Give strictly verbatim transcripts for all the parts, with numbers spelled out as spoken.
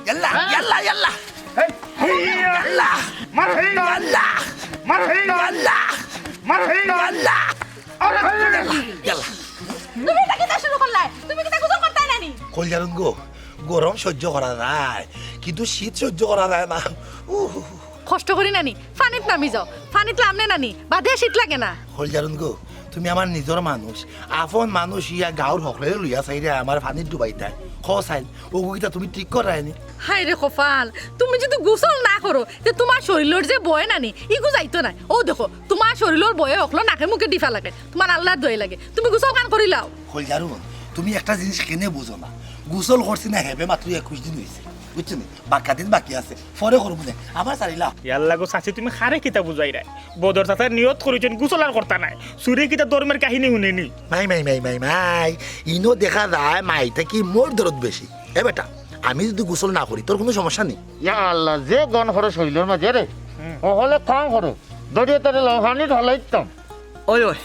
ইয়াল্লা, ইয়াল্লা, ইয়াল্লা। ইয়াল্লা। ইয়াল্লা। ইয়াল্লা। ইয়াল্লা। তুমি ইটা কিতা শুরু করলায়? তুমি কিতা গোসল করতায় না নি? কইলাম গো, গরম সহ্য করা যায়, কিন্তু শীত সহ্য করা যায় না। উহ। কষ্ট করি না নি, পানিত নামি যাও। পানিত লামলে না নি, বাদে শীত লাগে না। কইলাম গো, তুমি আমার নিজর মানুষ, আপন মানুষ অইয়া গাঁওর হকলরে লইয়া চাইরায় আমারে পানিত ডুবাইতায়। কও চাইন, অগু কিতা তুমি ঠিক কররায় নি? হায় রে কপাল, তুমি যুদি গোসল না করো, তে তুমার শরীলর যে বয় না নি, ইগু যাইতো নায়। অউ দেখো, তুমার শরীলর বয়ে হকলর নাকে মুখে ডিফা লাগে, তুমার আল্লার দোয়াই লাগে, তুমি গোসল খান করিলাও। কইলাম, তুমি একটা জিনিস কেনে বুঝো না, গোসল করছি না হেবে মাত্র একুশ দিন অইছে, বুঝছো নি? বাক্কা দিন বাকি আছে, পরে করমু নে, আবার চাইলাও। ইয়াল্লা গো চাচি, তুমি কারে কিতা বুঝাইরায়? বদর চাচায় নিয়ত করিছইন গোসল আর করতা নায়। চুরে কিতা ধর্মর কাহিনী হুনে নি? মাই, মাই, মাই, মাই, মাই। ইনো দেখা যায় মাই থাকি মোর দরদ বেশি। এ বেটা, আমি যুদি গোসল না করি, তোর কুনু সমস্যা নি? ইয়া আল্লা, যে গন্ধ করে শরীলর মাঝে রে। হুম। অকলে কাম করো। দড়িয়ে তারে লাও, পানিত ফালাইতাম। ওই, ওই,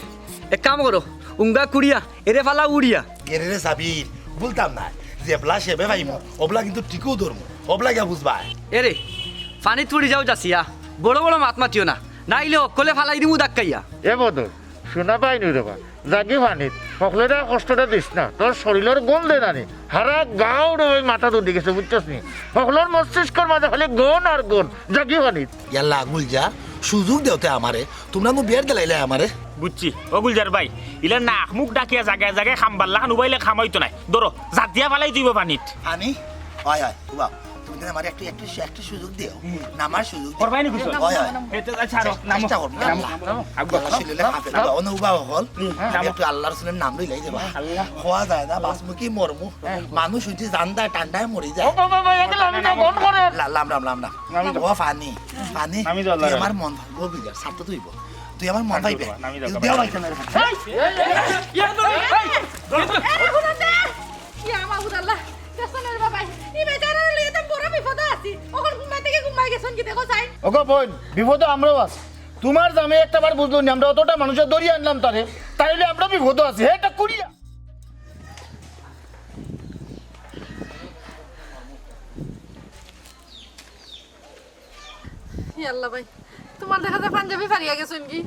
এক কাম করো, উঙ্গা কুড়িয়া, এরে ফালাও উড়িয়া। এরে রে সাবির, বুলতাম না, যেবলা সেবে পাইমু, অবলা কিন্তু টিকেও ধরমু, অবলা গিয়া বুঝবায়। এরে, পানিত পড়ি যাও যাচিয়া, বড় বড় মাত মাতিও না, নাইলে অকলে ফালাই দিমু ধাক্কাইয়া। এ বদর, শুনা পাইনি রে বা, যাগি পানিত, হকলরে কষ্টটা দিস না, তোর শরীলর গন্ধে নানি, হারা গাঁও রে ওই মাথাত উঠি গেছে, বুঝছস নি? হকলর মস্তিষ্কর মাঝে খালি গন্ধ আর গন্ধ, যাগি পানিত। ইয়াল্লা, গুলজার, সুযোগ দেও তে আমারে। তুমরা নু বের দিলাইলায় আমারে। বুঝছি। ও গুলজার ভাই, ইলা নাক মুখ ডাকিয়া জাগায় জাগায় খাম্বার লাখান উবাইলে খাম অইতো নায়। ধরো, জাতিয়া ফালাই দিবো পানিত। পানি? অয়, অয়, উবাও। তুমি তো আমারে একটু, একটু, একটু সুযোগ দেও। হুম। নামার সুযোগ দেও। করবায় নি কিছু? অয়, অয়। এতে যা ছাড়ো, নামো। চেষ্টা করবো, নামো, আল্লাহ। নামো। আগুয়া। আল্লাহ, শিলিলে কাফের। হ্যাঁ। উবাও, উবাও হকল। হুম, নামো। একটু আল্লাহর রসুলর নাম লইলাই যাবা। আল্লাহ। খোয়া যায় না, বাসমুখী মরমু। হ্যাঁ। মানুষ অইছি জানদায় টান্ডায় মরি যায়। ও বাবা, বাবা, এগুলো আমি না, বন্ধ করে। লা-, লাম, লাম, লাম, লাম। নামি যাও। ও পানি, পানি, নামি যাও, তুই আল্লাহ। আমার মন ভাঙবো, বিজার, সাথে তুই বল। তুই আমার মন নামি ভাইবে। যাও, নামি যাও, তুই বাবা। দেওয়া পাইছে না রে। এই, এই, এই, এই, এই, এই, এই, হুনতে। ইয়া মাবুদ আল্লাহ, দেখছো না রে বাবা, ই বেচারারে লইয়া তো বড় বিপদো আছি। অখন ঘুমাই থাকি ঘুমাই গেছইন কি দেখো চাই। ওগো বইন, বিপদো আমরাও আছি। তুমার জামাই একটা বার বুঝলো নি, আমরা অতটা মানুষরে ধরিয়া আনলাম তারে, তাইলে আমরা বিপদো আছি। হে, এটা কুড়িয়া। ই আল্লাহ ভাই, তুমার দেখা যায় পাঞ্জাবি ফাড়িয়া গেছইন কি?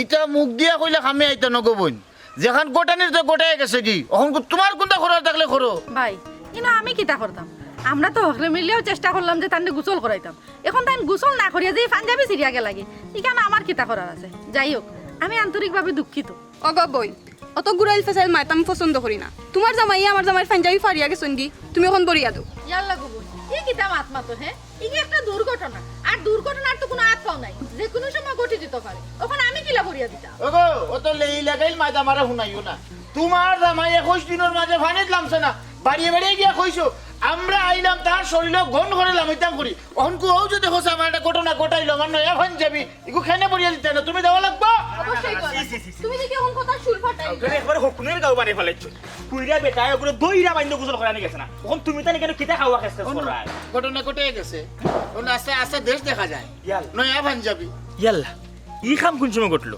ইটা মুখ দিয়া কইলে কামে আইতো না গো বইন। যেখান গোটানির তো গোটাই গেছে কি, অখন কো-, তুমার কুনটা করার থাকলে করো। ভাই, ইনো আমি কিতা করতাম? আমরা তো হকলে মিলিয়াও চেষ্টা করলাম যে তানরে গোসল করাইতাম। অখন তাইন গোসল না করিয়া যে ই পাঞ্জাবি ছিড়িয়া গেলাগি, ইখান আমার কিতা করার আছে? যাই হোক, আমি আন্তরিকভাবে দুঃখিত। ওগো বইন, অত গুরাইল ফেসাইল মাত আমি পছন্দ করি না। তুমার জামাইয়ে আমার জামাইর পাঞ্জাবি ফাড়িয়া গেছইন গি, তুমি অখন বরিয়া দেও। ইয়াল্লা গো বইন, ই কিতা মাত মাতো, হে? ই কি একটা দুর্ঘটনা, আর দুর্ঘটনার তো কুনু আত পাও নাই, যে কুনু সময় ঘটি দিতো পারে। অখন আমি কিলা বরিয়া দিতাম? ওগো, অত লেই লাগাইল মাত আমারে হুনাইও না। তুমার জামাই একুশ দিনর মাঝে পানিত লামছে না, বাড়িয়ে বাড়িয়ে গিয়া কইছো, আমরা আইলাম তার শরীলো গন্ধ করে লামাইতাম করি। অখন কো অউ যে দেখো আমার একটা ঘটনা ঘটাইলো, আমার নয়া পাঞ্জাবি, ইগু কেনে বরিয়া দিতায় না, তুমি দেওয়া লাগবো। অবশ্যই করো। ছি, ছি, ছি, ছি। তুমি দেখি অখন কথা শুরু ফাটাই। তোরে একবারে হকুনের গাঁও বানাই ফালাইছো। কুইরা বেটা, ওগুলো দইরা বাইন্দে গোসল করানি গেছে না। অখন তুমি তানি কেনে কিতা খাওয়া খেস খেস কররায়? ঘটনা ঘটে গেছে। অখন আস্তে আস্তে দেশ দেখা যায়। ইয়াল্লা। নয়া পাঞ্জাবি। ইয়াল্লা। ই কাম কুন সময় ঘটলো?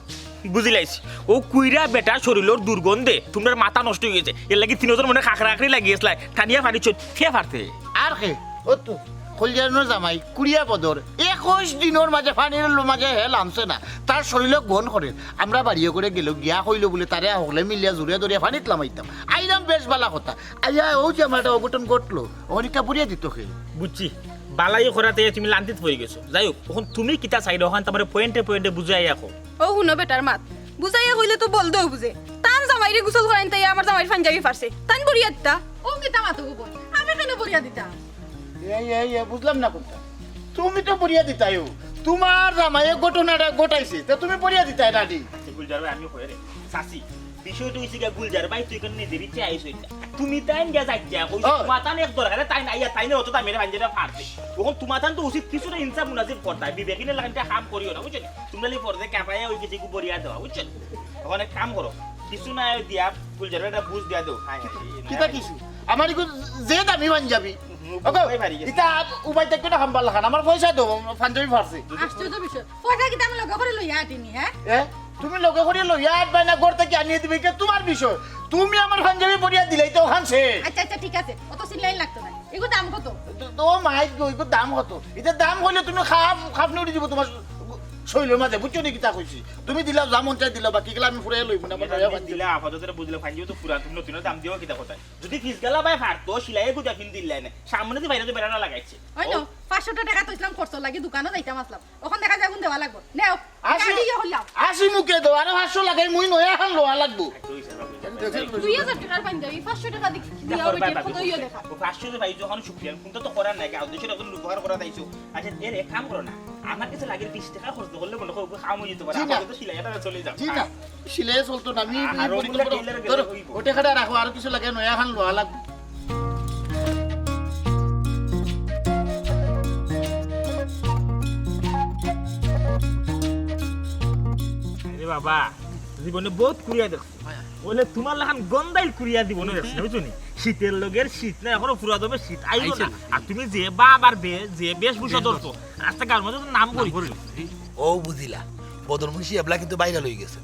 বুঝিলাইছি। অউ কুইরা বেটা শরীলর দুর্গন্ধে তুমরার মাথা নষ্ট অই গেছে। এরলাগি তিনোজন মনে কাকড়া কাকড়ি লাগি গেছলায়। টানিয়া পানিত ছুটিয়া ফারতে। আর কে? ও তো, কইলাম নু জামাই, কুড়িয়া বদর, একুশ দিনর মাঝে পানির লো-, মাঝে হে লামছে না, তার শরীলো গন্ধ করে। আমরা বাড়িয়ে করে গেলো, গিয়া কইলো বুলে, তারে হকলে মিলিয়া জুড়ে ধরিয়া পানিত লামাইতাম। আইলাম বেশ বালা কথা। আইয়া অউ যে আমার একটা অঘটন ঘটলো, অখন ইটা বরিয়া দিতো কে? বুঝছি, বালাই করাতে তুমি লান্তিত পড়ি গেছো। যাই হোক, অখন তুমি কিতা চাইরায়, অখান তুমারে পয়েন্টে পয়েন্টে বুঝাইয়া কও। ও হুনো বেটার মাত, বুঝাইয়া কইলে তো বলদেও বুঝে। তার জামাইরে গোসল করাইন তাই আমার জামাইর পাঞ্জাবি ফাড়ছে, তাইন বরিয়া দিতা। ও কিতা মাতো গো বইন, আমি কেনে বরিয়া দিতাম? এই, এই, এই, বুঝলাম না কুনটা। তুমি তো বরিয়া দিতায়ও। তুমার জামাইয়ে ঘটনাটা ঘটাইছে, তে তুমি বরিয়া দিতায় না নি? আচ্ছা, গুলজার ভাই, আমি কই রে? চাচি, বিষয়টা অইছে গিয়া গুলজার ভাই, তুই কেনে নিজের ইচ্ছায় আইছো ইটা? তুমি তাইন গিয়া যাইতে কইছো, ও। তুমার তান এক দরকারে তাইন আইয়া তাইন অত দামের পাঞ্জাবিটা ফাড়ছে। অখন তুমার তান তো উচিত কিছুটা ইনসাফ মুনাসিব করতায়, বিবেকহীনর লাখান ইটা কাম করিও না, বুঝছো নি? তুমরা লি পর্দে কাপাইয়া অই গেছে গু বরিয়া দেওয়া, বুঝছো নি? অখন এক কাম করো, কিছু না দিয়া গুলজাররে একটা বুঝ দিয়া দেও। হায় হায়, কিতা কিছু? আমার ইগু যে দামি পাঞ্জাবি। হুম, ওগো, বুঝতে পারি গেছি। ইতা উবাই থাকবে না হাম্বার লাখান। আমার পয়সা দেও, পাঞ্জাবি ফাড়ছে। আশ্চর্য বিষয়। পয়সা কিতা আমি লগে করি লইয়া আটিনি, হ্যাঁ? এ? তুমি লগে করি লইয়া আটবায় না, ঘর থাকি আনিয়া দিবে, ইটা তুমার বিষয়। তুমি আমার পাঞ্জাবি বরিয়া দিলাইতায় অখান শেষ। আচ্ছা, আচ্ছা, ঠিক আছে। অত চিল্লাইন লাগতো না। এগু দাম কত? তো, তো মাইক গো, এগুর দাম কত? ইতা দাম কইলে তুমি খাপ, খাপ নিয়ে উঠি দিব তোমার শরীরের মাঝে, বুঝছো নি কিতা কইছি? তুমি দিলাও, যা মন চায় দিলাও, বাকি গুলা আমি ফুরাইয়া লইব না, আমার নয়া বাদ দিলাও। দিলা, আপাতত এটা বুঝলে ফাইন, যেহেতু পুরান, তুমি নতুন দাম দিও কিতা কথা? যদি ফিস গেলা ভাই ফার, তো সিলাই গুজা ফিন দিলে না, সামনে দিয়ে বাইরে তো বেড়ানো লাগাইছে। ওই তো, ও। পাঁচশো টাকা তো ইসলাম খরচ লাগি, দোকানও যাইতাম আসলাম। ওখান দেখা যায় কোন দেওয়া লাগবো। নেও, আসি, গাড়ি ইয়ে হইলাম। আসি মুখে দেও, আরো পাঁচশো লাগাই, মুই নয়া হান লওয়া লাগবো। আচ্ছা, ওই স্যার, আপনি দুই হাজার টাকার পাঞ্জাবি, পাঁচশো টাকা দি-, দিয়াও বেটি, কত ইয়ে দেখা। ও পাঁচশো যে ভাই, যখন শুক্রিয়া, কোনটা তো করার নাই, গাঁও দেশের একজন উপকার করা দাইছো। আচ্ছা, এর এক কাম করো না, আমার কাছে লাগে বিশ টাকা খরচ করলে মনে হয় ওকে কাম হয়ে যেতে পারে, জি না। আপাতত সিলাই এটা চলে যাও। জি না, সিলাই চলতো না, আমি আর ওগুলো ধরো, টেইলর গেলে ধরো, হইব। ওটা খাটা রাখো, আরো কিছু লাগে, নয়া হান লওয়া লাগবো। আরে বাবা, জীবনে বহুত কুড়িয়া দেখছি। বলে তোমার লাখান গন্দাইল কুড়িয়া জীবনে দেখছি না, বুঝছো নি? শীতের লগের শীত না, এখনো পুরা দমে শীত আইলো আইছে না। না। আর তুমি যে বাবার বে-, যে বেশভূষা বেশ ধরছো, আস্তা গাঁওর মাঝে তো নাম করি। ও বুঝিলা, বদর মুন্সি এবলা কিন্তু বাইরে লই গেছে।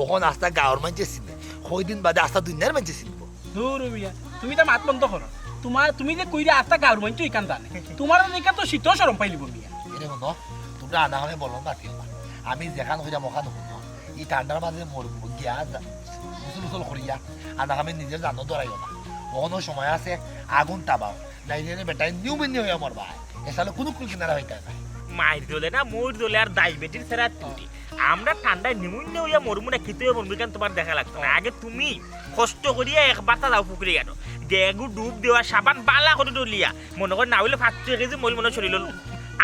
ওখান আস্তা গাঁওর মাঝে চিনে, কয়দিন বাদে আস্তা দুনিয়ার মাঝে চিনবো। দূর মিয়া, তুমি তো মাত বন্ধ করো। তোমার, তুমি যে কইরা আস্তা গাঁওর মাঝে ইখান জানে, তোমার তো ইখান তো শীতও শরম পাইলিব মিয়া। এরে মনো, তোমরা আনা খামে বলো না, ঠিক না? আমি যেখান কইরাম ওখান হুনো। ই ঠান্ডার মাঝে মরবো গিয়া যা-, গোসল গোসল করিয়া, আনা খামে নিজের জানো ধরাইও না। অখনো সময় আছে, আগুন তাবাও। নাইলে রে বেটায় নিউমোনিয়া হইয়া মরবা। এসালে কোনো কুল কিনারা হইতে না। মাইর দলে না, মইর দলে আর ডায়াবেটিস ছাড়া আর ত্রুটি। আমরা ঠান্ডায় নিউমোনিয়া হইয়া মরমু না, কিতে হইয়া মরমু, কেন তোমার দেখা লাগতো না। আগে তুমি কষ্ট করিয়া এক বাতা যাও পুকুরে গেল। গেগু ডুব দেওয়া সাবান বালা করে ডলিয়া। মনে কর না হইলে পাঁচ ছয় কেজি মইল মনে শরীর হলো।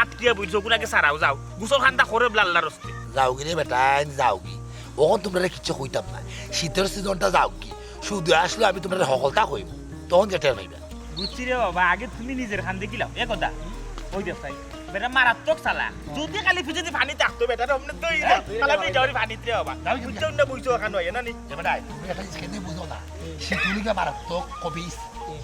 আটকিয়া বইছো, ওগুন আগে সারাও যাও। গোসল খান্দা করে ব্লাল্লার রস্তে। যাওগি রে বেটাইন, যাওগি। অখন তোমরারে কিচ্ছু কইতাম না। শীতর সিজনটা যাওগি। শুধু আসলে আমি তোমরারে হকলতা কইব। তখন যে টের পাইবা। বুঝছি রে বাবা, আগে তুমি নিজের খান দেখিলাও। এ কথা। ওই দেখ ভাই। বেটা মারাত্মক চালা। যদি খালি পিছে পানি থাকতো, বেটারে অমনে দই না। খালি আমি যাওয়ার পানিত রে বাবা। যাও, যাও, বুঝছো যাও। না, বুঝছো ওখানে হয় না নি? এ বেটা, তুমি একটা জিনিস কেনে বুঝো না। শীত হইলে গিয়া মারাত্মক কবিজ।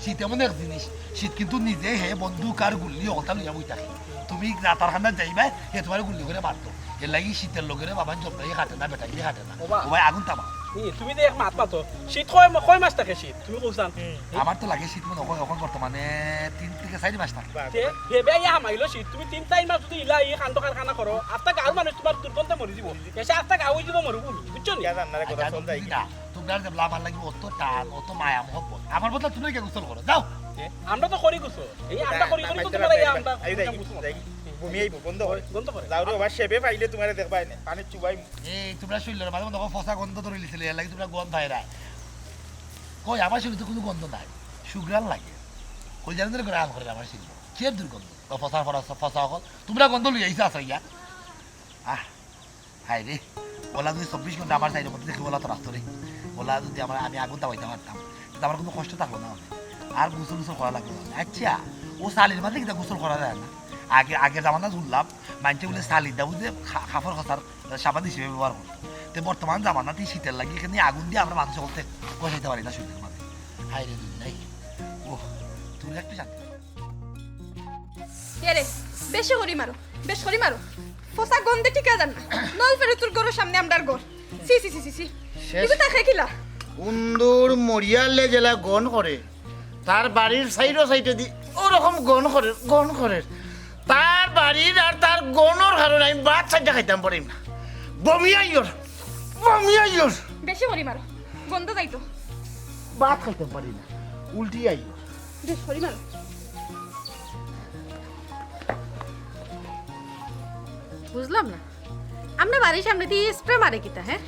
শীত এমন এক জিনিস, শীত কিন্তু নিজে হে বন্দুক আর গুল্লি হকলতা লইয়া বই থাকে। তুমি রাতার খান্দাত যাইবায়, হে তোমার গুল্লি করে মারতো। এর লাগি শীতর লগে রে বাবা জবদাই খাটে না, বেটাই খাটে না। ওবা। ওবায় আগুন তামা। ই, তুমি তো এক মাত মাতো। শীত কয় মা-, কয় মাস থাকে শীত? তুমি কইছান? আমার তো লাগে শীত মনে হয় এখন বর্তমানে তিন থেকে চারি মাস থাকে। তে, হে বে, ইয়া হামাইলো শীত। তুমি তিন চারি মাস যদি ইলা ই কাণ্ড কারখানা করো, আস্তা গাঁওর মানুষ তোমার দুর্গন্ধে মরি দিব। এসে আস্তা গাঁও হই দিব মরুভূমি, বুঝছো নি? ইয়া জান না রে, কথা আচ্ছা, চল যাই। বুঝি না। তোমরা যে আমার লাগি অত টান, অত মায়া মহব্বত। আমার বদলে তুমি কে গোসল করো? যাও। এ, আমরা তো করি গোসল। এই আমরা করি করি তো তোমরা এই আমরা এই যাই, গোসল করো। যাই। বমি আইবো, বন্ধ করে। বন্ধ করে। যাও রে, ওবা সেবে পাইলে তোমারে দেখবায় না। পানি চুবাই। এই তোমরা শরীরের মাঝে মনে হয় ফসা গন্ধ ধরে লিছিলে, এর লাগি তোমরা গন্ধ হয় না। কই, আমার শরীরে তো কোনো গন্ধ নাই, সুঘ্রাণ লাগে। কই জানো তো ঘ্রাণ করে আমার শরীরে। কিয়ের দুর্গন্ধ? ও ফসা, ফসা, ফসা অকল। তোমরা গন্ধ লইয়া আইছো আসো ইয়া। আহ, হায় রে। ওলা যদি চব্বিশ ঘন্টা আমার সাইডের মধ্যে দেখি, ওলা তো রাখতো রে। ওলা যদি আমার, আমি আগুন তাওয়াইতে পারতাম, তো আমার কোনো কষ্ট থাকলো না। আর গোসল গোসল করা লাগলো না। আচ্ছা, ও চালির মাঝে কিতা গোসল করা যায় না? আগে, আগের জামানা শুনলাম, মানষে বলে চালির দা বুঝে খা-, কাপড় খসার সাবান হিসেবে ব্যবহার করতো। তো বর্তমান জামানাতে শীতর লাগি এখানে আগুন দিয়া আমরা মানুষ বলতে কষাইতে পারি না শরীরের মাঝে। হায় রে দুনিয়াই। ওহ, তুমি একটু শান্তি। এরে, বেশি করি মারো, বেশ করি মারো। ফসা গন্ধে টিকা যার না। নল ফেরুতুর ঘরর সামনে আমরার ঘর। ছি, ছি, ছি, ছি, ছি। শেষ। এগুতা খেকিলা? উন্দুর মরিয়ালে জেলা গন করে। তার বাড়ির সাইডো সাইডে দি ওরকম গন করে, গন করে। তার বাড়ির আর তার গনর কারণে আমি ভাত সাইডে খাইতাম পারি না। বমি আইয়র, বমি আইয়র। বেশি করি মারো, গন্ধ যাইতো। ভাত খাইতাম পারি না, উল্টি আইয়র। বেশ করি মারো। বুঝলাম না, আমরা বাড়ির সামনে দিয়ে স্প্রে মারে কিতা, হ্যাঁ?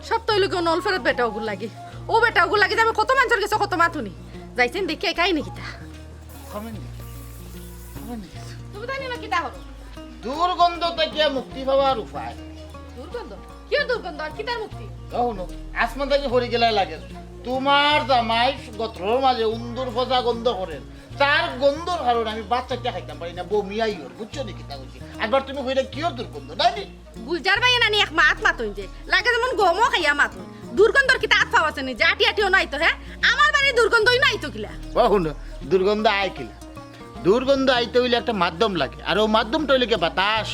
সব তো অইলো গিয়া নল ফেরত বেটা ওগুর লাগি। ও বেটা ওগুর লাগি যে আমি কত মানুষের গেছে কত মাতুনি। যাইছেন দেখি একাই নি কিতা। কমেন নি? কমেন নি? তুমি জানি না কিতা হলো? দুর্গন্ধ থেকে মুক্তি পাওয়ার উপায়। দুর্গন্ধ? কিয় দুর্গন্ধ আর কিতার মুক্তি? ও হুনো, আসমান থেকে পড়ি গেলায় লাগে। তোমার জামাই গতরর মাঝে উন্দুর ফসা গন্ধ করের। তার গন্ধর কারণে আমি ভাত চাইরটা খাইতাম পারি না, বমি আইয়র, বুঝছো নি কিতা কইছি? একবার তুমি কইরা কিয়র দুর্গন্ধ, নাই নি? গুলজার ভাইয়ে নানি এক মাত মাতইন যে, লাগে যেমন গমও খাইয়া মাতইন। দুর্গন্ধর কিতা আত পাওয়া আছে নি? যে আটি আটিও নাই তো, হ্যাঁ? আমার বাড়ির দুর্গন্ধই নাই তো কিলা? ও হুনো, দুর্গন্ধ আয় কিলা? দুর্গন্ধ আইতে অইলে একটা মাধ্যম লাগে, আর ও মাধ্যমটা অইলে কি বাতাস।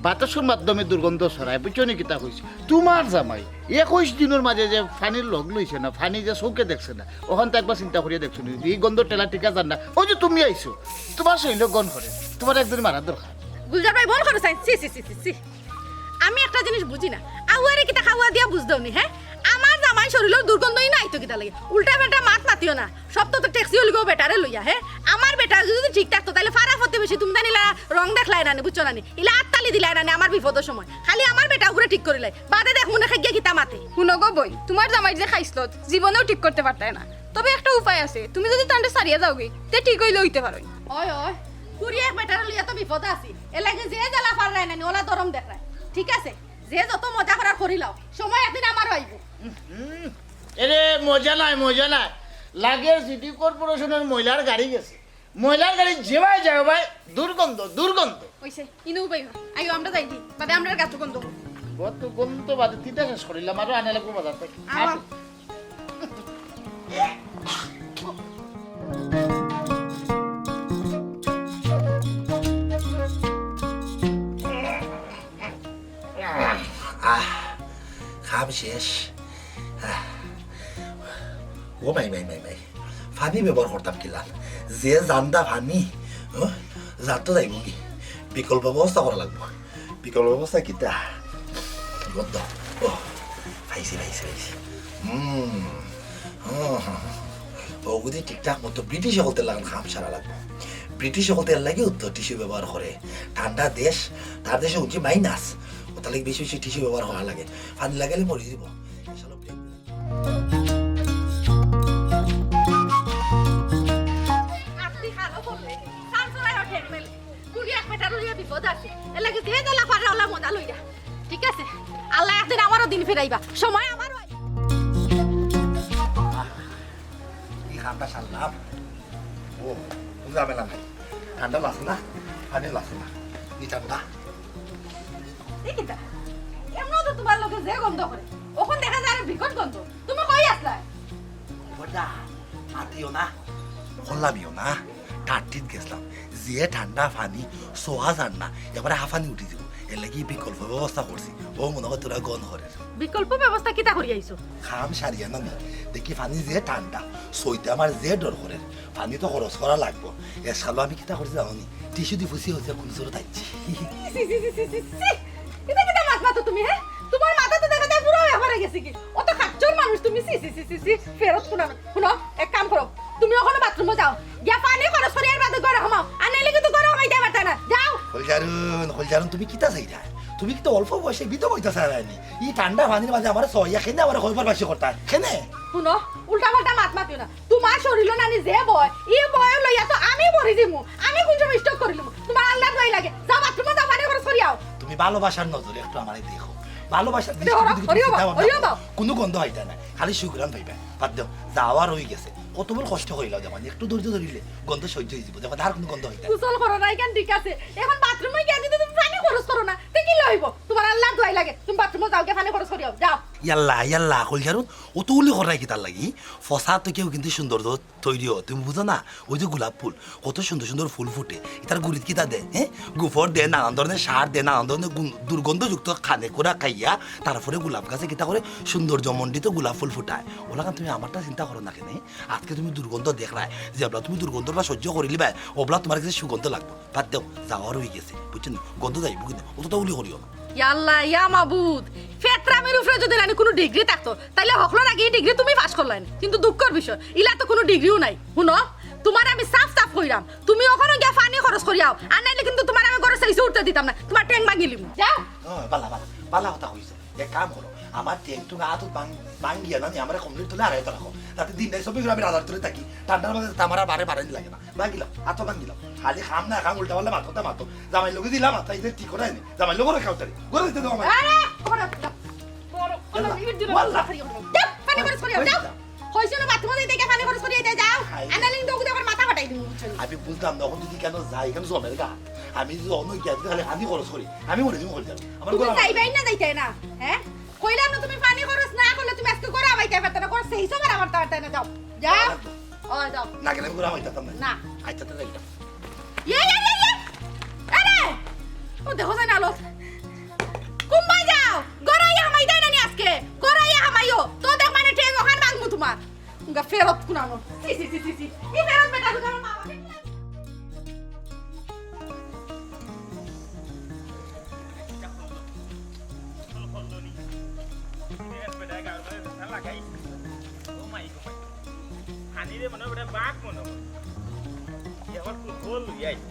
বাতাসর মাধ্যমে দুর্গন্ধ ছড়ায়, বুঝছো নি কিতা কইছি? তুমার জামাই একুশ দিনর মাঝে যে পানির লগ লইছে না, পানি যে চউখে দেখছে না, অখানতা একবার চিন্তা করিয়া দেখছো নি? ই গন্ধ ঠেলা টিকা যার না। অউ যে তুমি আইছো, তুমার শরীলো গন্ধ করে, তুমার একদিন মারার দরকার। গুলজার ভাই, বল করে চাই। ছি, ছি, ছি, ছি, ছি। আমি একটা জিনিস বুঝি না, আউয়ারে কিতা খাওয়া দিয়া বুঝ দেও নি, হে? আমার জামাই শরীলর দুর্গন্ধই নাই তো কিতা লাগে? উল্টা পাল্টা মাত মাতিও না। সব তো, তো ট্যাক্সি হইল গো বেটারে লইয়া, হে? আমার বেটা যদি ঠিক থাকতো, তাইলে ফারা ফতে বেশি তুমি জানিলা রং দেখলাই না নি, বুঝছো না নি? ইলা আত্তালি দিলাই না নি আমার বিপদর সময়। খালি আমার বেটা উগরে ঠিক করিলাই। বাদে দেখ মনে খাইয়া কিতা মাতে। হুনো গো বইন, তুমার জামাই যে খাইছলত, জীবনেও ঠিক করতে পারতায় না। তবে একটা উপায় আছে, তুমি যদি তানরে ছাড়িয়া যাওগি, তে ঠিক হইলে হইতে পারইন। ওই, ওই, কুড়ি এক বেটারে লইয়া তো বিপদ আছি। এর লাগি যে জ্বালা ফাররায় না নি, ওলা দরম দেখরায়। ঠিক আছে, যে যত মজা করার করিলাও, সময় একদিন আমারও আইবো। হুম, এরে মজা নাই, মজা নাই। লাগের সিটি কর্পোরেশনর ময়লার গাড়ি গেছে। ময়লার গাড়ি যেবায় যায় ভাই, দুর্গন্ধ, দুর্গন্ধ। ওইছে, ইনু ভাই, আইও আমরা যাই দি। বাদে আমরার গাতো গন্ধ। গন্ধ, গন্ধ বাদে তিতা শেষ করিলাম, আরো আনা লাগবো বাজার থাকি। আহো। আহ, কাম শেষ। আহ। ও মাই, মাই, মাই, মাই। পানি ব্যবহার করতাম কিলা? যে জান্দা পানি, হুম? জান তো যাইবোগি। বিকল্প ব্যবস্থা করা লাগবো। বিকল্প ব্যবস্থা কিতা? গন্ধ। ও, পাইছি, পাইছি, পাইছি। হুম। হুম, হুম, হুম। ও, যদি ঠিকঠাক মতো ব্রিটিশ অকলতে লাগান কাম সারা লাগবো। ব্রিটিশ অকলতে এর লাগি উত্তর টিস্যু ব্যবহার করে। ঠান্ডা দেশ, তার দেশে উঠছে মাইনাস। ওটার লাগি বেশি বেশি টিস্যু ব্যবহার করা লাগে। পানি লাগাইলে মরি দিব। আপনি ভালো বললেন। সানসোনায় ওঠেন মেলে। কুড়ি এক বেটার লইয়া বিপদ আছে। এর লাগি যে জ্বালা ফাররা ওলা মজা লইয়া। ঠিক আছে? আল্লাহ একদিন আমারও দিন ফিরাইবা। সময় আমারও আইবা। এই খামটা সারলাম। ও, কোনো ঝামেলা নাই। ঠান্ডা লাগছে না? পানি লাগছে না? এই ঠান্ডা। এই কিতা? এমনও তো তোমার লগে যে গন্ধ করে। অখন দেখা যায় আরো বিকট গন্ধ। তুমি কই আছলায়? খবরদার, মাতিও না। খোলামিও না। টাট্টিত গেছলাম। যে ঠান্ডা পানি, সোয়া যার না। এবারে হাফানি উঠি দিব। এর লাগি বিকল্প ব্যবস্থা করছি। ও মনে হয় তোরা গন্ধ করে। বিকল্প ব্যবস্থা কিতা করি আইছো? খাম সারিয়া না নি। দেখি পানি যে ঠান্ডা, সইতে আমার যে ডর করে। পানি তো খরচ করা লাগবো। এর সালো আমি কিতা করছি জানো নি? টিস্যু দি ফুসি হচ্ছে কোন সুরত আইছি। ছি, ছি, ছি, ছি, ছি, ছি। ইতা কিতা মাত মাতো তুমি, হে? তোমার মাথা তো দেখা যায় পুরো ব্যাপারে গেছে কি? অত খাচ্চর মানুষ তুমি, ছি, ছি, ছি, ছি, ছি। ফেরত কোনা। হুনো, এক কাম করো, তুমি অখনো বাথরুমো যাও, গিয়া পানি খরচ করি আর বাদে ঘরো হামাও, আর নাইলে কিন্তু ঘরো হামাইতায় পারতায় না। যাও। খলজারুন, খলজারুন, তুমি কিতা চাইরায়? তুমি কিতা অল্প বয়সে বিধবা অইতায় চাইরায় নি? ই ঠান্ডা পানির মাঝে আমারে সইয়া কেনে আমারে খইবার বাসি করতায়? কেনে? হুনো, উল্টা পাল্টা মাত মাতিও না। তোমার শরীলো নানি যে বয়, ই বয় লইয়া তো আমি মরি যিমু। আমি কোন সময় স্ট্রোক করিলিমু? তোমার আল্লাহর দোয়াই লাগে। যাও বাথরুমো যাও, পানি খরচ করি আও। তুমি ভালোবাসার নজরে একটু আমারে দেখো। ভালোবাসার দৃষ্টিতে যদি তুমি চিন্তা ভাবনা করো, কোনো গন্ধ পাইতায় না, খালি সুঘ্রাণ পাইবায়। বাদ দেও, যাওয়া রই গেছে। কত বড় কষ্ট করিলাও দেখো, একটু ধৈর্য ধরিলে গন্ধ সহ্য অই যিবো। দেখো, আর কোনো গন্ধ পাইতায় না। গোসল করো না, ইখান ঠিক আছে। এখন বাথরুমো গিয়া যদি তুমি পানি খরচ করো না, তে কিলা অইবো? তোমার আল্লাহর দোয়াই লাগে, তুমি বাথরুমো যাও গিয়া পানি খরচ করি আও, যাও। ইয়াল্লা, ইয়াল্লা, খলজারুন, অতগুলি করায় কিতার লাগি? ফসা তো কেউ কিন্তু সৌন্দর্য তৈরি অয়, তুমি বুঝো না? ওই যে গোলাপ ফুল, কত সুন্দর সুন্দর ফুল ফুটে, ইতার গুড়িত কিতা দে, হে? গোবর দে, নানান ধরনের সার দে, নানান ধরনের গুন-, দুর্গন্ধযুক্ত কানে কুড়া খাইয়া, তারপরে গোলাপ গাছে কিতা করে? সৌন্দর্যমণ্ডিত গোলাপ ফুল ফুটায়। অলাখান তুমি আমারটা চিন্তা করো না কেনে? আজকে তুমি দুর্গন্ধ দেখরায়, যেবলা তুমি দুর্গন্ধটা সহ্য করিলিবায়, অবলা তোমার গেছে সুগন্ধ লাগবো। বাদ দেও, যাওয়া রই গেছে, বুঝছো নি? গন্ধ যাইবো কিনা, অতটা উলি করিও না। ইয়াল্লা, ইয়া মাবুদ, ফেতরামির উপরে যদি নানি কুনু ডিগ্রি থাকতো, তাইলে হকলর আগে ই ডিগ্রি তুমি পাস করলায় নি। কিন্তু দুঃখর বিষয়, ইলা তো কুনু ডিগ্রিও নাই। হুনো, তোমারে আমি সাফ সাফ কইরাম, তুমি অখনো গিয়া পানি খরচ করি আও, আর নাইলে কিন্তু তোমারে আমি ঘরো চাইছে উঠতে দিতাম না, তোমার ঠ্যাং ভাঙিলিমু। যাও। ও, বালা, বালা, বালা কথা কইছো। এক কাম করো, আমার ঠ্যাং টুং আত ভাঙ-, ভাঙিয়া নানি আমারে কমলির তলে আড়াইতে রাখো, যাতে দিন রাইত চব্বিশ ঘন্টা আমি রাজার তলে থাকি, ঠান্ডার মাঝে যাতে আমার আর বারে বারে লাগে না। ভাঙিলাও, আতো ভাঙিলাও। খালি খাম না খাম উল্টা পাল্টা মাত কথা মাতো। জামাইর লগে দিলাম, মাথা ইতে ঠিক করায় নি। জামাইর লগে রেখা উঠারি। ঘরে দিতে দাও আমার। আরে, ঘরে দিলাম। বড়, বড়, ইয়াল্লা, ইট দিলাম, ওয়াল্লা। খালি ওঠো। যাও, পানি খরচ করি আও, যাও। কইছি না, বাথরুমে যাইতে গিয়া পানি খরচ করি আইতে যাও। হায়। আনালিং দৌড় দিয়ে আমার মাথা ফাটাই দিমু, বুঝছো নি? আমি বুঝলাম না, অখন যদি কেন যাই, কেন জমের গা? আমি যদি অন্য গিয়া যদি খালি পানি খরচ করি, আমি মরে যাবো, মরে যাবো। আমার তুমি গলা যাইবাই না, যাইতায় না, হ্যাঁ? কইলাম না, তুমি পানি খরচ না করলে তুমি আজকে ঘরো হামাইতায় পারতায় না, ঘরো সেই সময় হামাইতায় পারতায় না, যাও। যাও। ও, যাও। না গেলে আমি ঘরো হামাইতাম না। না। আচ্ছা, তো যাইতাম। ইয়ে, ইয়ে, ইয়ে, ইয়ে। আরে! ও দেখো যায় না, আলো। এ মনে হয় বেটা বাঘ মনে হয়। এ আমার ফুটবল লইয়া আইছে।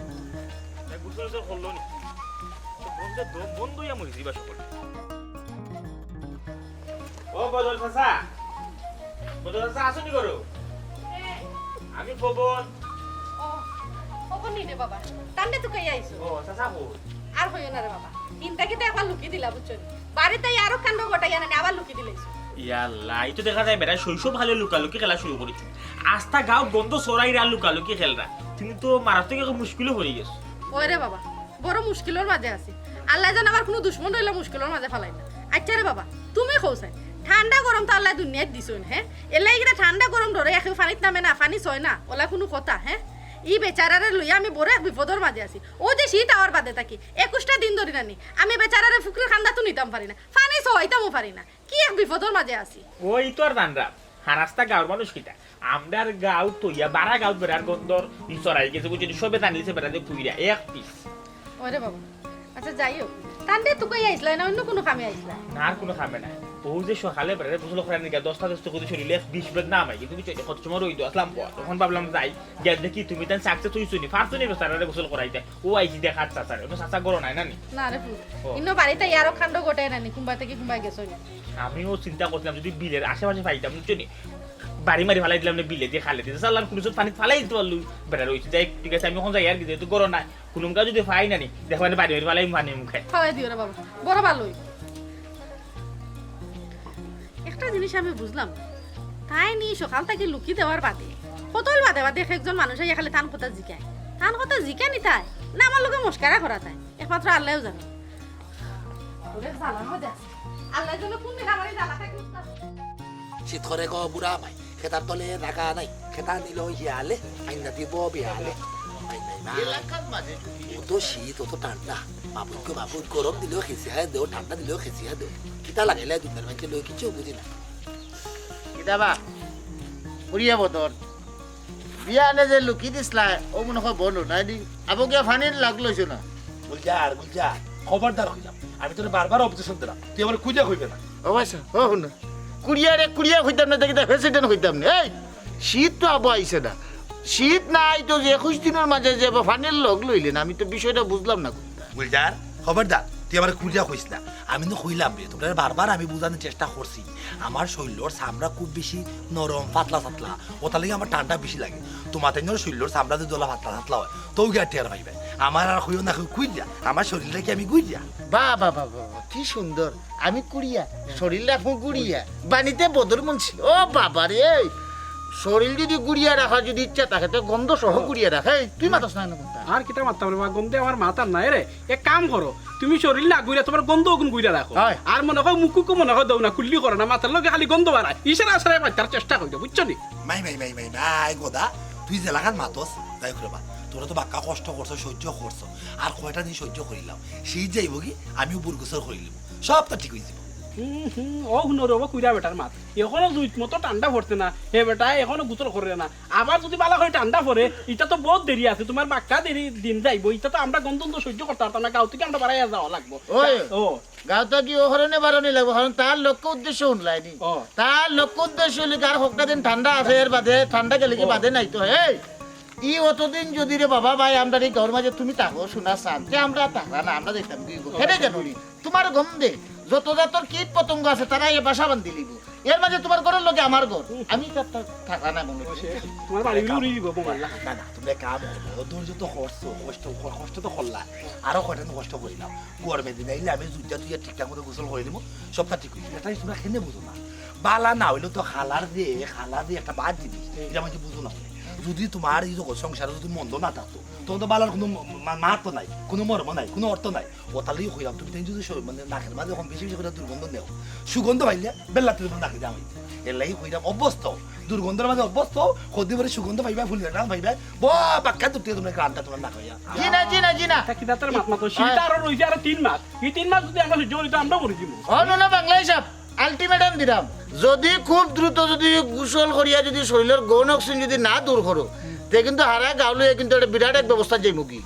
তাই গোসল টোসল করলো নি? তো বন্ধে দম বন্ধ হইয়া মরি যাইবা সকলে। ও বদল চাচা, বদল চাচা আছো নি ঘরো? আমি পবন। ও, পবন নি রে বাবা, তানরে তুকাইয়া আইছো। ও চাচা কই? আর কইও না রে বাবা, হিনতা কিতা একবার লুকি দিলা বুঝছো নি? বাড়িত আইয়া আরো কাণ্ড ঘটাইয়া নানি আবার লুকি দিলাইছো। ইয়াল্লা, এই তো দেখা যায় বেটা শৈশব কালে লুকালুকি খেলা শুরু করেছি। আস্তা গাঁও গন্ধ ছড়াইরা আর লুকালুকি খেলরা। তুমি তো মারাত্মক এক মুশকিলো পড়ি গেছো। ওই রে বাবা, বড় মুশকিলর মাঝে আছি। আল্লায় যেন আমার কুনু দুশমন রইলে মুশকিলর মাঝে ফালাই না। আচ্ছা রে বাবা, তুমি কও চাই, ঠান্ডা গরম তো আল্লায় দুনিয়াত দিছইন, হে? এরলাগি কিতা ঠান্ডা গরম ডরে কেউ পানিত নামে না, পানি ছয় না, ওলা কুনু কথা, হে? ই বেচারারে লইয়া আমি বড় এক বিপদর মাঝে আছি। ও যে শীত আওয়ার বাদে থাকি, একুশটা দিন ধরি নানি আমি বেচারারে ফুকরির কান্দাত নিতাম পারি না, পানি ছওয়াইতামও পারি না। কি এক বিপদর মাঝে আছি। ওই তো আর জানরা, হারাস্তা গাঁওর মানুষ কিতা। আমরার গাঁও তইয়া বারা গাঁও বেড়ার গন্ধর ই ছড়াই গেছে, বুঝছো নি? সবে জানিছে বেড়াতে পুইরা এক পিস। ওরে বাবা, আচ্ছা যাই হোক, তানরে তুকাই আইছলা না অন্য কুনু কামে আইছলা? না, আর কুনু কামে নাই। ও যে সকালে বেড়ারে গোসল করার নিকা দশটা দশটা করে শরীরে এক বিষ বেদ নাম আই, কিন্তু বুঝছো নি? কত সময় রইদ আসলাম পর, তখন ভাবলাম যাই, গিয়া দেখি তুমি তান সাকসেস হইছো নি, পারছো নি বেচারারে গোসল করাইতে। ও আইছি দেখা চাচারে, অন্য চাচা গরো নাই না নি? না রে ফুল, ও। ইনো বাড়িত আইয়া আরো কাণ্ড ঘটায় নানি, কুনবা থাকি কুনবা গেছো নি? আমিও চিন্তা করছিলাম যদি বিলের আশেপাশে পাইতাম, বুঝছো নি? বাড়ি মারি ফালাই দিলাম না বিলে দিয়ে খালে দিয়ে, চাল্লাম কুনু চোট পানি ফালাই দিতে পারলু, বেটা রইছে। যাই, ঠিক আছে, আমি এখন যাই আর কি, যেহেতু গরো নাই, কুনুমকা যদি পাই না নি, দেখো মানে বাড়ি মারি ফালাই পানি মুখে। ফালাই দিও রে বাবা, বড় ভালো হইব। একটা জিনিস আমি বুঝলাম না, তাইন নি সকাল থাকি লুকি দেওয়ার বাদে, কতল বাদে বাদে এক একজন মানুষ আইয়া খালি তান কথা জিকায়, তান কথা জিকায় নি তাই না আমার লগে মস্কারা করা তাই, একমাত্র আল্লায়ও জানে। ওরে জ্বালার মধ্যে আছে। আল্লাহ যেন কোন দিন আমার এই জ্বালা থাকি উদ্ধার করে। শীত করে গো বুড়া মাই, খেতার তলে রাখা নাই, খেতা নিল হিয়ালে, আইনা দিব বিয়ালে। আই নাই মা। এলাকার মাঝে যদি অত শীত, অত ঠান্ডা, বাবুকে বাবু গরম দিলেও খেসি হায় দেও, ঠান্ডা দিলেও খেসি হায় দেও। কিতা লাগাইলে দুনিয়ার মাঝে লই কিছু বুঝি না। কিতা বা? উড়িয়া বদন। বিয়ানে যে লুকি দিছলা, ও মনে হয় বন্ধ নাই নি? আবো গিয়া পানির লাগ লইছো না? গুলজার, গুলজার, খবরদার কইলাম। আমি তোরে বারবার অবজেকশন দিলাম, তুই আমার কুইজা কইবে না। ও ভাইসা, ও হুন। কুড়িয়ারে কুড়িয়া কইতাম না, দেখি তা প্রেসিডেন্ট কইতাম না। এই, শীত তো আবো আইছে না। শীত না আইতো যে একুশ দিনের মাঝে যে আবার পানির লগ লইলেন, আমি তো বিষয়টা বুঝলাম না কোনটা। গুলজার, খবরদার, তুই আমার কুইজা কইস না। আমি তো কইলাম রে, তোমরা বারবার আমি বুঝানোর চেষ্টা করছি। আমার শরীরর চামড়া খুব বেশি নরম, পাতলা পাতলা, ওটার লাগি আমার ঠান্ডা বেশি লাগে। তোমার তাই নরম শরীরর চামড়া যদি ওলা পাতলা পাতলা হয়, তো গিয়া টের পাইবে। আমার আর কইও না, কই যা, আমার শরীরটা কি আমি গুই যা? বাহ, বাহ, বাহ, বাহ, বাহ, কি সুন্দর। আমি কুড়িয়া, শরীর রাখবো গুড়িয়া। বাণীতে বদর মুন্সি। ও বাবা রে, শরীর যদি গুড়িয়া রাখা যদি ইচ্ছা থাকে, তো গন্ধ সহ গুড়িয়া রাখে। এই, তুই মাতাস না কেন কোনটা? আর কিতা মাততাম রে বা, গন্ধে আমার মাথার নাই রে। এক কাম করো, তুমি শরীর না গুইরা, তোমার গন্ধ অগুন গুইরা রাখো। হয়। আর মনে হয় মুখুকু মনে হয় দৌ না, কুল্লি করো না, মাথার লগে খালি গন্ধ বাড়ায়। ইশারা আশারায় বাচ্চার চেষ্টা করো, বুঝছো নি? মাই, মাই, মাই, মাই, মাই, গোদা, তুই যেলাখান মাতস, যাই হোক রে বা, তোরা তো বাক্কা কষ্ট করছো, সহ্য করছো, আর কয়টা দিন সহ্য করিলাম, সেই যাইব কি, আমিও বুর গোসল করিলিব, সব তো ঠিক হয়ে যাব। হুম, হুম, ও হুনো রে, ও কুইরা বেটার মাত, এখনো জুইত মতো ঠান্ডা পড়ছে না, হে বেটা এখনো গোসল করে না, আবার যদি বালা করে ঠান্ডা পড়ে, ইটা তো বহুত দেরি আছে, তোমার বাক্কা দেরি দিন যাইব, ইটা তো আমরা গন্ধ সহ্য করতে পারতাম না, গাঁও থেকে আমরা বাড়াইয়া যাওয়া লাগবো। ওই, ও। গাঁওটা কি ও হরণে বারণে লাগবো? কারণ তার লক্ষ্য উদ্দেশ্য online-ই। ও। তার লক্ষ্য উদ্দেশ্য হইলে কি আর হকটা দিন ঠান্ডা আছে, এর বাদে ঠান্ডা গেলে কি ও। বাদে নাই তো, এই? ই অতদিন যদি রে বাবা ভাই আমরার এই গাঁওর মাঝে তুমি থাকো, শোনা চান, তে আমরা থাকরা না, আমরা দেখতাম কি হইব? ও। কেনে কেন নি? তোমার গন্ধে যত জাতর কীট পতঙ্গ আছে, তারা এ বাসা বান্ধি লিব। এর মাঝে তোমার ঘরর লগে আমার ঘর। হুম। আমি তো আর থা-, থাকরা না মনে হচ্ছে। তোমার বাড়ি উড়ি উড়ি দিব, বোমাল্লা। না, না, তুমি এক কাম করো, ধৈর্য তো করছো, কষ্ট, ক-, কষ্ট তো করলা, আরো কয়টা দিন কষ্ট করিলাম। গরমে দিন আইলে আমি জুইটা তুই ঠিকঠাক মতো গোসল করে নিব, সবটা ঠিক হইছে। এটা তোমরা কেনে বুঝো না? বালা না হইলে তো খালার যে, খালার যে একটা বাদ জিনিস, এটা আমাকে বুঝো না। যদি তোমার এই জগৎ সংসারে যদি মন্দ না থাকতো, তখন তো বালার কোনো ম-, মা-, মা তো নাই, কোনো মর্ম নাই, কোনো অর্থ নাই। ওটার লাগি কইলাম, তুমি তাই যদি স-, মানে নাকের মাঝে এখন বেশি বেশি করে দুর্গন্ধ নেও, সুগন্ধ পাইলে বেল্লাতে তোমার নাকে দিয়ে আমি। এর লাগি কইলাম, অভ্যস্ত, দুর্গন্ধের মাঝে অভ্যস্ত, কদিন পরে সুগন্ধ পাইবা, ফুলের ঘ্রাণ পাইবা, ব-, বাক্কা দূর থেকে তোমরা ঘ্রাণটা তোমরা নাকে পাইবা। জি না, জি না, জি না। তা কিতা তার মাত মাতো? শীত আরো রইছে আরো তিন মাস। এই তিন মাস যদি আমরা সহ্য করি, তো আমরা মরি যাবো। হন না বাংলা হিসাব, ultimatum দিলাম, যদি খুব দ্রুত যদি গোসল করিয়া যদি শরীরের গৌণ অক্সিজেন যদি না দূর করো, তে কিন্তু হারা গাঁও লইয়া কিন্তু একটা বিরাট এক ব্যবস্থা যাইমু কি।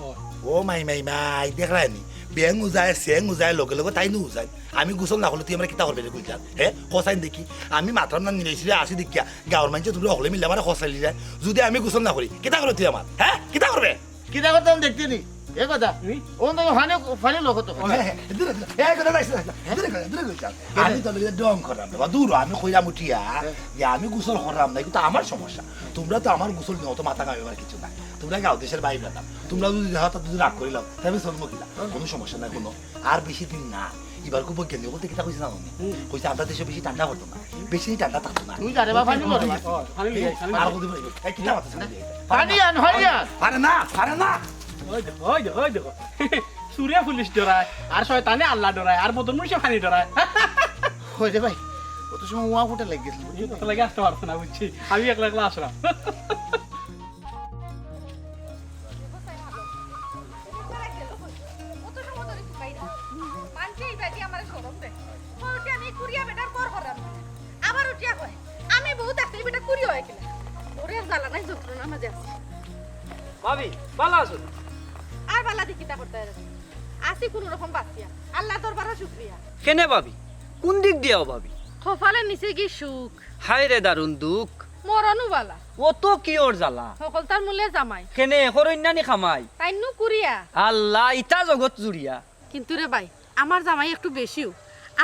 ও মাই, মাই, মাই, দেখরায় নি? ব্যাঙ উজায়, স্যাং উজায়, লগে লগে তাইনও উজাইন। আমি গোসল না করলে তুই আমারে কিতা করবে রে গুলজার? হে, কছাইন দেখি। আমি মাতরাম না, নিরাইছিরে আসি দেখিয়া গাঁওর মানষে তুমরা হকলে মিললে আমারে কছাইলিরায়। যুদি আমি গোসল না করি, কিতা করবে তুই আমার? হে, কিতা করবে? কিতা করতাম দেখতে নি? এ কথা। হুম? ও তো ফানি, ফানি লোক তো। হে, হে, দূরে, দূরে। এ কথা যাইস না, যাইস না। দূরে করে, দূরে করে যাও। আমি তো লইয়া ঢং করলাম না। বা দূর, আমি কইরাম উঠিয়া যে আমি গোসল করলাম না, কিন্তু আমার সমস্যা। তুমরা তো আমার গোসল নিয়া অত মাথা ঘামাইবার কিছু নাই। তুমরা গাঁও দেশের বাইরে না। তুমরা যুদি দেহা তা যুদি রাগ করিলাও, তে আমি চলমু কিলা? কুনু সমস্যা নাই, কুনু। আর বেশি দিন না। ইবার খুব বৈজ্ঞানিক বলতে কিতা কইছে জানো নি? হুম। কইছে আমরা দেশে বেশি ঠান্ডা পড়তো না। বেশি ঠান্ডা থাকতো না। তুই যা রে বাবা, ফানি লইয়া যা। ও, ফানি লইয়া যা, ফানি লইয়া যা। আর কত বলে, এই কিতা মাথা সামনে দিয়ে? ফানি আন, ফানি আন। আরে না, আরে না। ওই দেখো, ওই দেখো, ওই দেখো। চুরে পুলিশ ডরায়, আর শয়তানে আল্লাহ ডরায়, আর বদর মুন্সি ফানি ডরায়। ওই রে ভাই, অত সময় ওয়া ফুটে লেগে গেছিল, বুঝলি? অত লাগে আসতে পারতো না, বুঝছি। আমি একলা একলা আসলাম। কত সময় ধরে ফুকাই না? মানষে এই বাড়ি আমারে শরম দেয়। কয় উঠিয়া আমি কুড়িয়া বেটার পর হরাম। আবার উঠিয়া কয়, আমি বউ থাকতে এই বেটা কুড়িয়া হয় কিনা? ওরে জ্বালা নাই যন্ত্রণার মাঝে আছি। ভাবি, ভালা আছো? আর ভালা দেখি তা করতে আর আছি কুনু রকম বাঁচিয়া। আল্লাহ দরবারও শুক্রিয়া। কেনে ভাবি? কুন দিক দিয়াও ভাবি? কপালে নিচে কি সুখ। হায় রে দারুণ দুখ। মরণও বালা। ও তো কি ওর জ্বালা? হকলতার মূলে জামাই। কেনে, করইন না নি কামাই? তাইন নু কুড়িয়া। আল্লাহ, ইতা জগৎ জুড়িয়া। কিন্তু রে ভাই, আমার জামাই একটু বেশিও।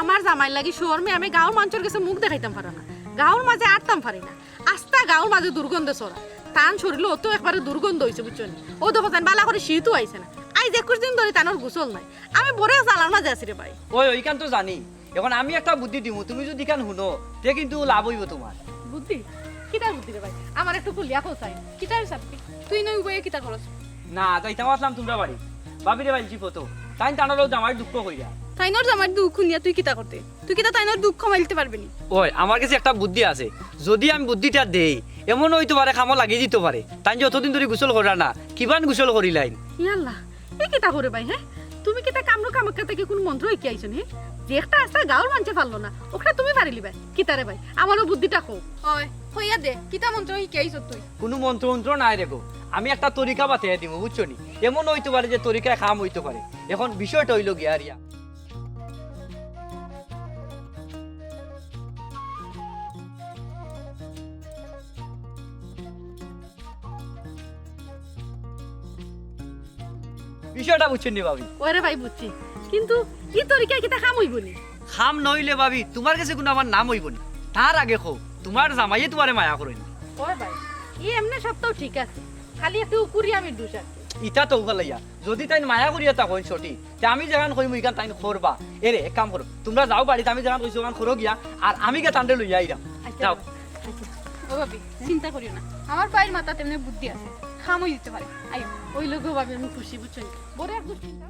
আমার জামাইর লাগি শরমে আমি গাঁওর মানষর গেছে মুখ দেখাইতাম পারি না। গাঁওর মাঝে আটতাম পারি না। আস্তা গাঁওর মাঝে দুর্গন্ধে ছড়া। তান শরীলো অত একবারে দুর্গন্ধ অইছে, বুঝছো নি? ও দেখো তান বালা করি শীতও আইছে না। আইজ একুশ দিন ধরি তানর গোসল নাই। আমি বড় জ্বালার মাঝে আছি রে ভাই। ওই, ওইখান তো জানি। এখন আমি একটা বুদ্ধি দিমু, তুমি যুদি ইখান হুনো, তে কিন্তু লাভ অইবো তুমার। বুদ্ধি? কিতার বুদ্ধি রে ভাই? আমার একটু খুলিয়া কও চাই। কিতার হিসাব কি? তুই নই উবাইয়ে কিতা করস? না, যাইতাম আসলাম তুমরা বাড়ি। ভাবিরে বাইলছি ফটো। তাইন তানর জামাইর দুঃখ কইরা। তাইনর জামাইর দুঃখ হুনিয়া তুই কিতা করতে? তুই কিতা তাইনর দুঃখ মাইলতে পারবে নি? ওই, আমার গেছে একটা বুদ্ধি আছে। যুদি আমি বুদ্ধিটা দেই, এমন অইতো পারে কামো লাগি দিতো পারে। তাইন যে অতদিন ধরি গোসল করা না, কিবান গোসল করিলাইন। ইয়াল্লা, এ কিতা করে ভাই, হে? তুমি কিতা কামরু কামাখ্যা থাকি কুনু মন্ত্র হিকি আইছো নি, হে? যে একটা আস্তা গাঁওর মানষে পারলো না, ওটা তুমি পারিলিবায়। কিতা রে ভাই, আমারও বুদ্ধিটা কও। ওই, কইয়া দে, কিতা মন্ত্র হিকি আইছো তুই? কুনু মন্ত্র মন্ত্র নাই রে গো, আমি একটা তরিকা বাতাইয়া দিমু, বুঝছো নি? এমন অইতো পারে যে তরিকায় কাম অইতো পারে। এখন বিষয়টা অইলো গিয়া আরিয়া। বিষয়টা বুঝছইন নি ভাবি? ওরে ভাই বুঝছি, কিন্তু ই তরিকায় কিতা কাম অইবো নি? কাম না অইলে ভাবি, তুমার গেছে কুনু আমার নাম অইবো নি। তার আগে কও, তুমার জামাইয়ে তুমারে মায়া করইন নি? ওরে ভাই, ই এমনে সবতাউ ঠিক আছে, খালি একটু কুড়িয়ামির দুষ আছে। ইতা তো উবালাইয়া, যুদি তাইন মায়া করিয়া থাকইন সঠিক, তে আমি যেখান কইমু ইখান তাইন করবা। এরে, এক কাম করো, তুমরা যাও বাড়িত, আমি যেখান কইছি ওখান করো গিয়া, আর আমি গিয়া তানরে লইয়া আইরাম। আচ্ছা, যাও। আচ্ছা। ও ভাবি, চিন্তা করিও না, আমার ভাইর মাথাত এমনে বুদ্ধি আছে, কাম অই দিতে পারে। আইও, অইলো গো ভাবি, আমি খুশি, বুঝছো নি? বড় এক দুশ্চিন্তা।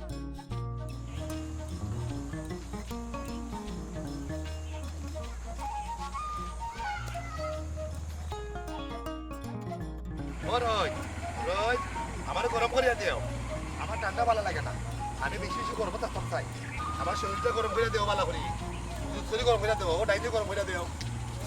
ও রোহিত, রোহিত, আমারে গরম করিয়া দেও। আমার ঠান্ডা ভালা লাগে না। আমি বেশি বেশি গরম থাকতাম চাই। আমার শরীরটা গরম করিয়া দেও ভালা করি। দুধ করি গরম করিয়া দেও, ও ডাইনি গরম করিয়া দেও।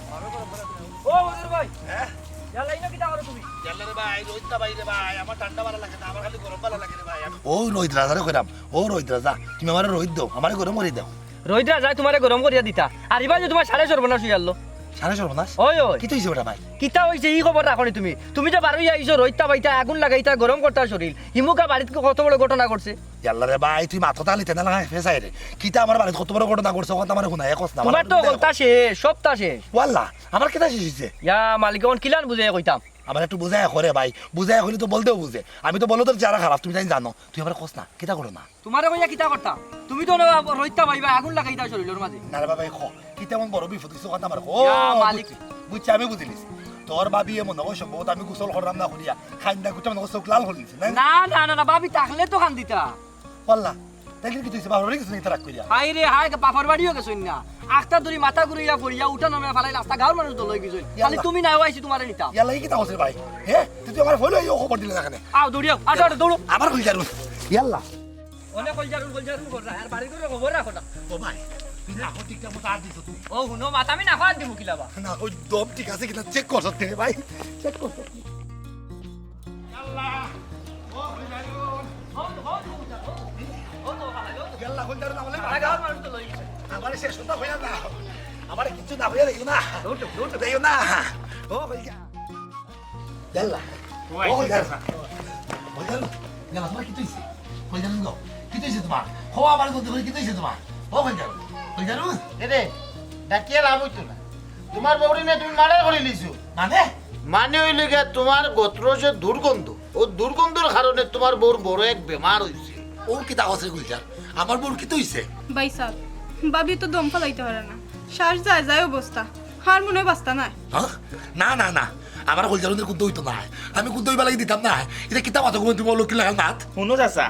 আমারে গরম করিয়া দেও। ও বদর ভাই, হ্যাঁ? ইয়াল্লা, ইনো কিতা করো তুমি? ইয়াল্লা রে ভাই, রোহিত না ভাই রে ভাই, আমার ঠান্ডা ভালা লাগে না, আমার খালি গরম ভালা লাগে রে ভাই। আমি ও রোহিত রাজারে কইরাম, ও রোহিত রাজা, তুমি আমারে রোহিত দেও, আমারে গরম করিয়া দেও। রোহিত রাজায় তুমারে গরম করিয়া দিতা। আর ইবার যে তুমার সারে সর্বনাশ অইয়ারলো। সারে সর্বনাশ? ওই, ওই। কিতা অইছে বেটা ভাই? কিতা অইছে, ই খবর রাখো নি তুমি? তুমি যে বারইয়া আইছো, রইত্তা বাইতা, আগুন লাগাইতা, গরম করতা শরীল। হিমুকা বাড়িত কত বড় ঘটনা ঘটছে। ইয়াল্লা রে ভাই, তুই মাথা তালি তেনা লাগাই ফেসাই রে। কিতা আমার বাড়িত কত বড় ঘটনা ঘটছে, ওখান তো আমার হুনাই, এক না। তুমার তো হকলতা শেষ, সবতা শেষ। ওয়াল্লা, আমার কিতা শেষ অইছে? ইয়া মালিক, অখন কিলান বুঝাই কইতাম? আমার একটু বুঝাই কও রে ভাই, বুঝাই কইলে তো বলদেও বুঝে। আমি তো বলদর চেহারা খারাপ, তুমি তাইন জানো। তুই আমারে কস না, কিতা ঘটনা? তুমারে কইয়া কিতা করতাম? তুমি তো না রইত্তা ভাইবা, আগুন লাগাইতা শরীলর মাঝে। না রে বাবা, এই খ, কিতা এমন বড় বিপদ অইছে, কথা আমার ক। ও, ইয়া মালিক। বুঝছি, বুঝছি, আমি বুঝিলিছি। তোর ভাবিয়ে মনে অয় সম্ভবত আমি গোসল করলাম না করিয়া, কাইন্দা কুটা মনে অয় চোখ লাল করিলিছে, না? না, না, না, না, ভাবি থাকলে তো কান্দিতা। ওয়াল্লা, তাইলে কিতা অইছে, বাপর বাড়ি গেছইন নি তারা কইয়া? হায় রে হায়, বাপর বাড়িও গেছইন না। আখতা ধরি মাথা ঘুরাইয়া পড়িয়া উঠা নামে ফালাই রাস্তা গাঁওর মানুষ দল অই গেছইন। ইয়াল্লা। খালি তুমি নাই, আইছি তুমারে নিতাম। ইয়াল্লা, ই কিতা কইছে রে ভাই? হে? তুই তো আমারে ফোন লইয়া খবর দিলে না কেনে? আও, দৌড়িয়াও, আটো, আটো, দৌড়ো। আবার কইলা রে। ইয়াল্লা। অনে কইলা রে, কইলা রে, কইলা রে, আর বাড়ি ঘরর খবর রাখো না। ও ভাই, তুই না হতিকটা মতো আর দিছ তুই। ও, হুনো, মাত আমি না খাওয়ার দিমু কিলা বা? না, ওই দম ঠিক আছে কিনা চেক করছ নি রে ভাই? চেক করছ নি? ইয়াল্লা। ও, কইলা রে, ও, ও, ও, ও, ও, ও, ও, ও, আমারে শেষ কথা কইয়া না, আমারে কিচ্ছু না কইয়া দেইও না, দেইও না। ও কইয়া, ইয়াল্লা। ও কইয়া, কইয়া, ইয়াল্লা, তোমার কিতা অইছে? কইয়া গো, কিতা অইছে তোমার? ও আমারে বলতে কই কিতা অইছে তোমার? ও কইয়া, কইয়া। এরে, ডাকিয়া লাভ অইতো না। তোমার বউরে নিয়া তুমি মার্ডার করিলিছো। মানে? মানে অইলো গিয়া তোমার গোত্র যে দুর্গন্ধ, ও দুর্গন্ধর কারণে তোমার বউর বড় এক বেমার অইছে। ও কিতা কস রে গুলজার? আমার বউর কিতা অইছে? ভাইসাব, ভাবি তো দম ফালাইতা পারে না, শ্বাস যায় যায় অবস্থা, আর মনে অয় বাঁচতা নায়। হ্যাঁ? না, না, না, আমার গুলজার কুন্তা অইতো নায়, আমি কুন্তা অইবার লাগি দিতাম নায়। ইতা কিতা মাতো গো তুমি, অলক্ষীর লাখান মাত? হুনো চাচা,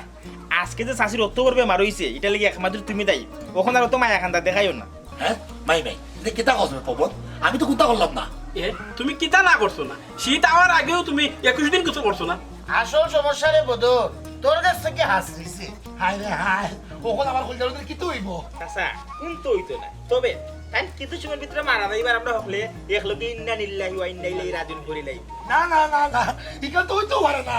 আজকে যে চাচির অত বড় বেমার অইছে, ইটার লাগি একমাত্র তুমি দায়ী। অখন আর অত মায়া কান্দা দেখাইও না। হ্যাঁ? মাই, মাই, ইতা কিতা কস রে পবন? আমি তো কুন্তা করলাম না। এ, তুমি কিতা না করছো না? শীত আওয়ার আগেউ তুমি একুশ দিন গোসল করছো না? আসল সমস্যা রে বদর, তোর গেছ থাকি হাছরিছে। হায় রে হায়, অখন আমার গুলজার কিতা অইবো? চাচা, কুন্তা অইতো না। তবে তাইন কিছু সময়র ভিতরে মারা যাইবার, আমরা হকলে একলগে ইন্না লিল্লাহি ওয়া ইন্না ইলাইহি রাজিউন করিলাই। না, না, না, না, ইখান তো অইতো পারে না।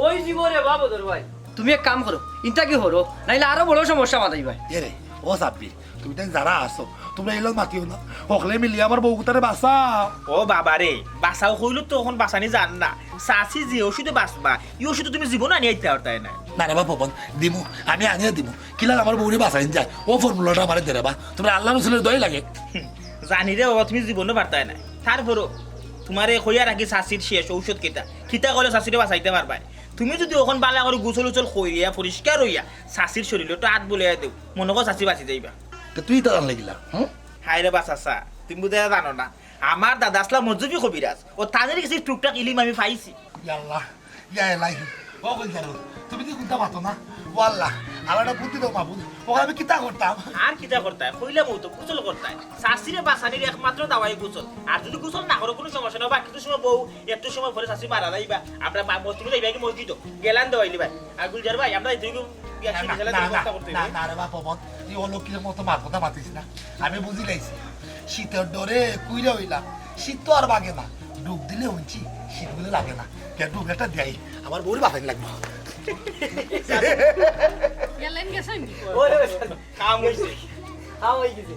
অইযিবো রে বা বদর ভাই, তুমি এক কাম করো, ইনতা কি করো, নাইলে আরো বড় সমস্যা বাধাইবায়। এরে, ও সাব্বির, তুমি তাইন যারা আছো, তুমরা ইলা মাতিও না। হকলে মিলি আমার বউগুতারে বাঁচাও। ও বাবা রে, বাঁচাও কইলে তো অখন বাঁচানি যার না। চাচি যে অষুধে বাঁচবা, ই অষুধ তুমি জীবনো আনিয়া দিতায় পারতায় নায়। না রে বা পবন, দিমু, আমি আনিয়া দিমু। কিলা আমার বউরে বাঁচাইন যায়, ও ফর্মুলাটা আমারে দে রে বা। তুমরা আল্লার রসুলর দোয়াই লাগে। হুম, জানি রে বাবা, তুমি জীবনো পারতায় নায়। তারপরও তুমারে কইয়া রাখি, চাচির শেষ ঔষধ কিতা, কিতা কইলে চাচিরে বাঁচাইতায় পারবায়। তুমি যুদি অখন ভালা করি গোসল উসল করিয়া পরিষ্কার অইয়া চাচির শরীলো একটু আত বুলাইয়া দেও, মনো করো চাচি বাঁচি যাইবা। তে তুই ইতা জানলে কিলা? হুম? হায় রে বা চাচা, তুমি বুঝাইয়া জানো না। আমার দাদা আছলা মজুবি কবিরাজ, ও তানর গেছে টুকটাক ইলিম আমি পাইছি। ইয়া আল্লাহ, ইয়া এলাহি, ও কই যাও? তুমি কি কুন্তা মাতো না? ও আল্লাহ, আমারে বুদ্ধি দেও মাবুদ, ও আমি কিতা করতাম? আর কিতা করতায়? কইলাম অউ তো, গোসল করতায়। চাচিরে বাঁচানির একমাত্র দাওয়াই গোসল। আর যুদি গোসল না করো, কুনু সমস্যা নাই, বাকি কিছু সময় বউ, একটু সময় পরে চাচি মারা যাইবা। আমরা মা-, মসজিদে যাইবা কি মসজিদো? গেলান দেওয়াইলি ভাই। আর গুলজার ভাই, আমরা এই দুইগু বিয়া না, শিখি না, গেলে না, তো না, ব্যবস্থা করতে না, হইবে। না রে বা পবন, তুই অলক্ষীর মতো মাত কথা মাতিস না। আমি বুঝিলাইছি। শীতর ডরে কুইরা অইলাম। শীত তো আর বাগে না। ডুব দিলে হুনছি, শীত বুলে লাগে না। কে ডুব একটা দেই, আমার বউরে বাঁচাইন লাগবো। গেলেন গেছেন? ওরে বাবা, কাম অইছে। কাম অই গেছে।